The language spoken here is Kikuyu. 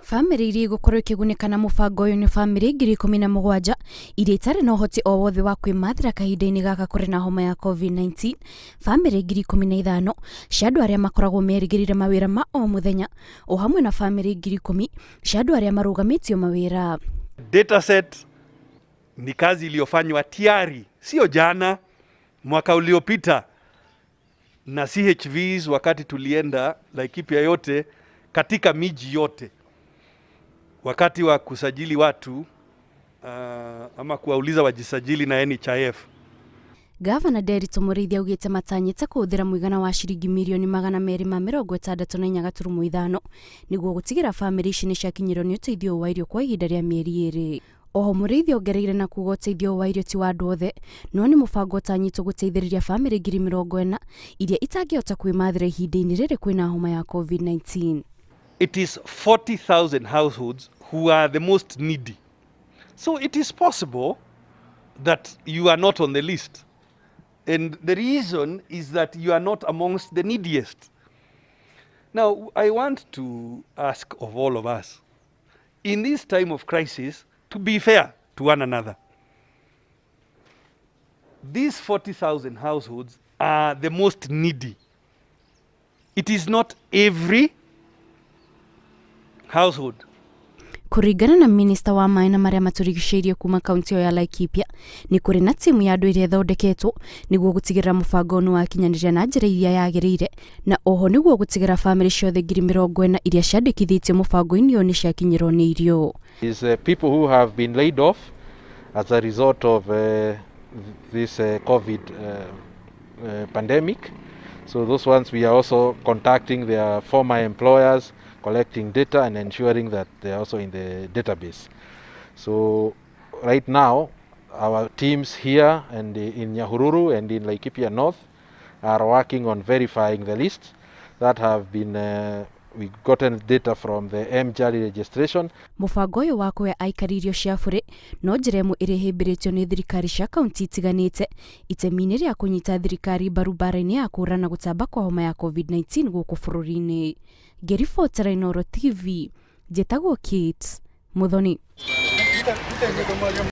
Bamĩrĩ iria igũkorwo ikĩgunĩka na mũbango ũyũ nĩ bamĩrĩ 17,000 iria itarĩ na ũhoti o wothe wa kwĩmathĩra kahinda-inĩ gaka kũrĩ na homa ya COVID-19, bamĩrĩ 15,000 cia andũ arĩa makoragwo merĩgĩrĩire mawĩra ma o mũthenya, o hamwe na bamĩrĩ 10,000 cia andũ arĩa marũgamĩtio mawĩra. Dataset ni kazi iliyofanywa tayari, sio jana, mwaka uliopita na CHVs wakati tulienda Laikipia yote katika miji yote wakati wa kusajili watu ama kuwauliza wajisajili na NHIF. Gavana Nderitu Mũrĩithi augĩte matanyĩte kũhũthĩra mũigana wa ciringi mirioni 264.5 nĩguo gũtigĩra bamĩrĩ ici nĩ ciakinyĩrwo nĩ ũteithio ũyũ wa irio kwa ihinda rĩa mĩeri 2. Oho Mũrĩithi ongereire na kuga ũteithio ũyũ wa irio ti wa andũ othe no nĩ mũbango ũtanyĩtwo gũteithĩrĩria bamĩrĩ 40,000 iria itangĩhota kwĩmathĩra ihinda-inĩ rĩrĩ kwĩna homa ya COVID-19. It is 40,000 households who are the most needy. So it is possible that you are not on the list. And the reason is that you are not amongst the neediest. Now, I want to ask of all of us, in this time of crisis, to be fair to one another. These 40,000 households are the most needy. It is not every household. Kũringana na minista wa maĩ na marĩa matũrigicĩirie kuma kaunti ĩyo ya Laikipia, nĩ kũrĩ na timu ya andũ ĩrĩa ĩthondeketwo nĩguo gũtigĩrĩra mũbango nĩ wakinyanĩria na njĩra iria yagĩrĩire, na oho nĩguo gũtigĩrĩra bamĩrĩ ciothe 40,000 iria ciandĩkithĩtio mũbango-inĩ ũyũ nĩ ciakinyĩrwo nĩ irio. Is people who have been laid off as a result of this COVID pandemic. So those ones, we are also contacting their former employers, collecting data and ensuring that they are also in the database. So right now, our teams here and in Nyahururu and in Laikipia North are working on verifying the list that have been we gotten data from the mJali registration. Mũbango ũyũ wa kũhe aikari irio cia bũrĩ no njĩra ĩmwe ĩrĩa ĩhĩmbĩrĩtio nĩ thirikari cia kaunti itiganĩte itemi-inĩ rĩa kũnyita thirikari mbaru mbara-inĩ ya kũhũrana gũtamba kwa homa ya COVID-19 gũkũ bũrũri-inĩ. Ngĩribotera Inooro TV, njĩtagwo Kate Muthoni.